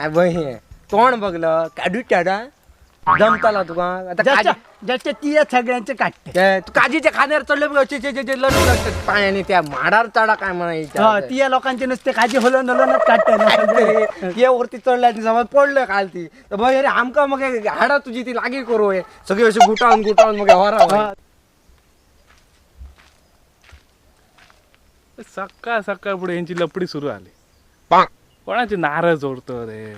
काय बहे तोंड बघलं काढू टाडा जमताला तुका आता ज्याच्या ती सगळ्यांचे काढते. तू काजीच्या खाण्यावर चढले बघ लट पाण्याने त्या माडार चढा काय म्हणायचं ती या लोकांचे नुसते काजी हलवून हलवूनच काढते. ते वरती चढल्या आणि समज पडलं खालती तर बघ अरे आमका मग हाडा तुझी ती लागी करू हे सगळी अशी गुटावून गुटावून मग होरा. सकाळ सकाळ पुढे यांची लपडी सुरू झाली. कोणाची नारळ जोडतो रे.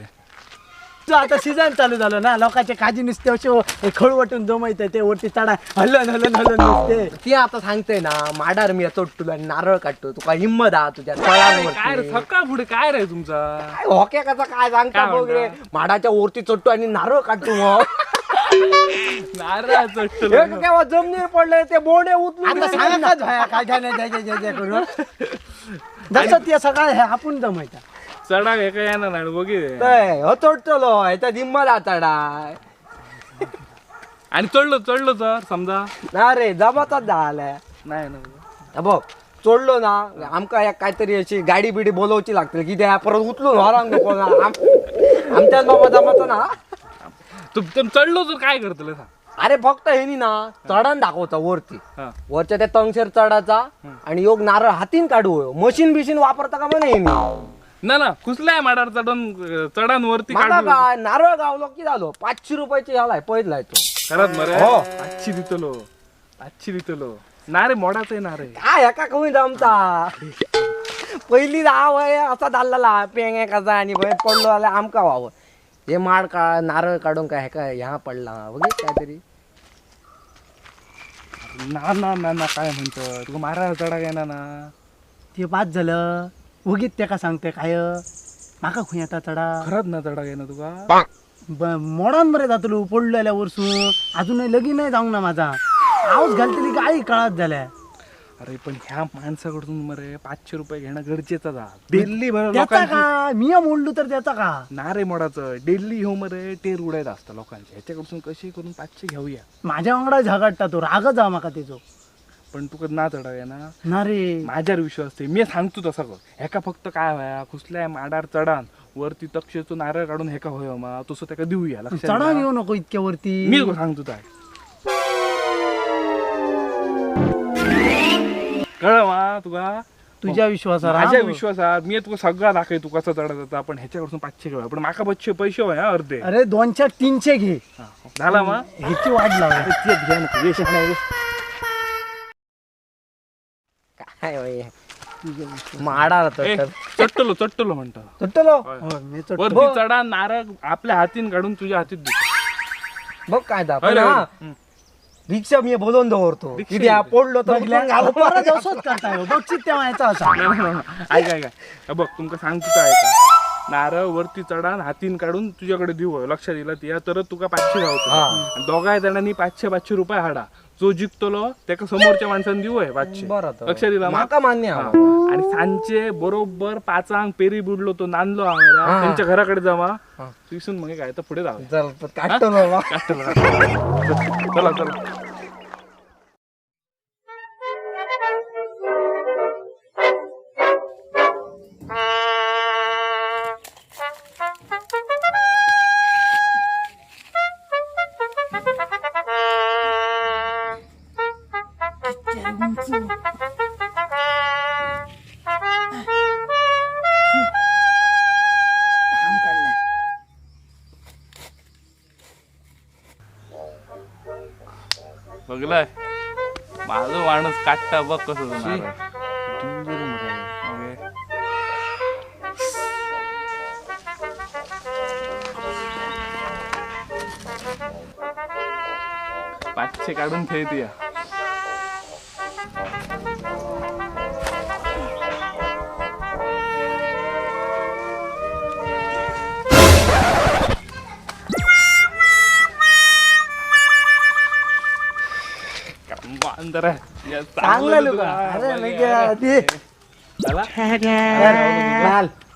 तू आता सीझन चालू झालं ना, लोकांचे काजी नुसते असे खळवटून जमायचं ते वरती चढा हलन हलन हलन नुसते. ती आता सांगते ना माडार मी चढतो आणि नारळ काढतो तुका हिम्मत हा तुझ्या काय रे सकाळ पुढे काय रे तुमचा होक्या कसा काय सांगता बघ रे, माडाच्या वरती चढतो आणि नारळ काढतो मग नारळ चढतो केव्हा जमिनीवर पडले ते बोंडे उचलून आता सांगा काय काय करून जसं ते सगळं हे आपण जमायचा चढा हे काय येणार नाही बघी हो चढतलो ह्याच्या हिम्मत हा चढा आणि चढलो चढलो तर समजा ना रे जमाचाच झालाय नाही ना बघ चोडलो ना आमका एक काहीतरी अशी गाडी बिडी बोलवची लागते की त्या परत उचलून व्हारांग नको ना आमच्याच बाबा जमाचा ना. तू चढलो तर काय करतलं सांग. अरे फक्त हेनी ना चढान दाखवता वरती वरच्या त्या तंगशेर चढाचा आणि योग नारळ हातीन काढू मशीन बिशीन वापरता का म्हणे हेनी ना ना कुसलाय माडार चढून चढान वरती मला काय नारळ गावलो की झालो 500 रुपयाची झालाय पैदलाय तो खरंच मरे 500 दितलो 500 दितलो ना रे मोडाच आहे ना रे काय ह्याका कमी जमता पहिली धाव आहे असा चाललेला पेंगे कसा आणि बाहेर पडलो आला आमका व्हावं हे माड का नारळ काढून काय ह्याका ह्या पडला बघ काहीतरी ना ना ना ना काय म्हणतो तुका मारा चढा काय ना ना ते बाद झालं उगीत ते का सांगते काय माका खुय येता चढा खरंच ना चढा काय ना तुका मोडान मरे जातलो पडलो वरसून अजूनही लगीन नाही जाऊंक ना माझा आवाज घालतली गाई कळत झाल्या. अरे पण ह्या माणसाकडून मरे 500 रुपये घेणं गरजेचं जा डेली त्याचा का मी मोडलो तर त्याचा का ना रे मोडाचं डेली हो मरे टेर उडायचं असतं लोकांचे ह्याच्याकडून कशी करून 500 घेऊया. माझ्या वांगडा झगडता तो राग जा माका त्याचो. पण तुका ना चढाव्या ना ना रे माझ्यावर विश्वास आहे मी सांगतो तसं कर ह्याका फक्त काय व्हाया कुसल्या माडार चढान वरती तक्षेचो नारळ काढून हेका होय मा तसं त्याका देऊया लक्षात चढा येऊ नको इतक्या वरती मी सांगतो काय कळलं मा तुका तुझ्या विश्वासावर माझ्या विश्वासात मी तुका सगळा दाखव तू कसा चढत जाता पण ह्याच्याकडून 500 घेऊया पण माका बच्चे पैसे होय अर्धे. अरे 200-300 घे झाला मा ह्याची वाट लाव. काय माडा चट्टलो चट्टलो म्हणतो चढतलो वरती चढा नारळ आपल्या हातीन काढून तुझ्या हातीत देतो बघ काय रिक्षा मी बोलवून दवरतो किती पडलो तर बघशीत तेव्हा याचा असा. ऐका ऐका बघ तुमका सांगतो ऐका नारळ वरती चढा हातीन काढून तुझ्याकडे देऊ लक्षात दिला तिया तर तुका 500 गावतो दोघा जणांनी 500-500 रुपये हाडा जो जिंकतलो त्याका समोरच्या माणसाने देऊ आहे 500. लक्षात दिला माका मान्य. आणि सांचे बरोबर 5 पेरी बुडलो तो नांदलो आम्हाला त्यांच्या घराकडे जमा तिसून मग काय तर पुढे जाऊ. चला चला बघलाय माझं माणूस काटता बघ कसं. 500 काढून ठेवते.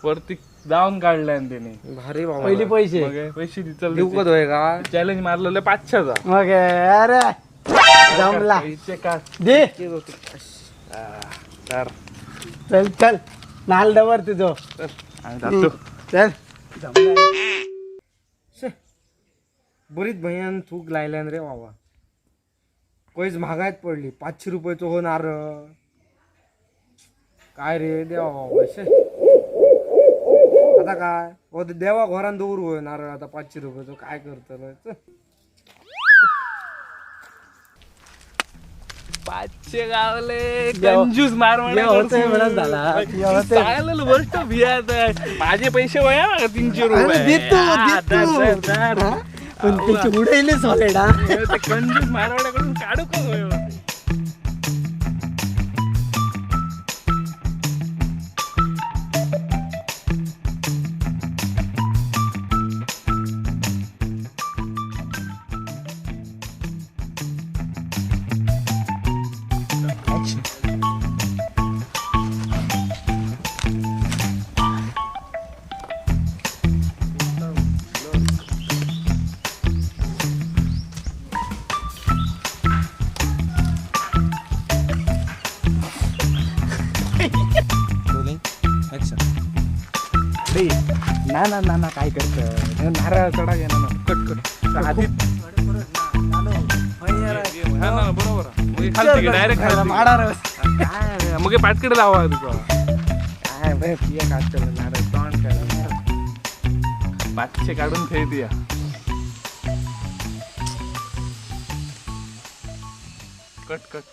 वरती जाऊन काढलाय त्याने भारी बाबा. पहिले पैसे पैसे देऊ का चॅलेंज मारलेलं 500चा. मग अरे जमला दे चल चल नाल दवर तुझो चल. चल. जमलं. शे, बरीच भयान थूक लायल्यान रे बाबा. पैस महागायत पडली, 500 रुपयाचो हो नारळ. काय रे देवा बाबा. शे, आता काय हो ते देवा घरान दवरू होय नारळ आता 500 रुपयाचो काय करतलो. 500 गावले, कंजूस मारवाडा. या होतंय म्हणून झाला. या होतंय. चालेल, गोष्ट भियात आहे. माझे पैसे वया ना 300 अरे रुपये. देतो, हा, देतो. धर, धर, धर. हा? पण त्याची उडवली सॉलिड हा. ते कंजूस मारवाड्याकडून काढू का होय? अरे, ना ना ना ना, काय करत नारळ चढा घे ना ना. कट कट आधी. हा ना, बरोबर आहे. मग खालती डायरेक्ट. काय मग पाटकडे लावा तुका. काय बे पिया काढतलं नारळ तोंड काय. 500 काढून ठेव या. Cut cut.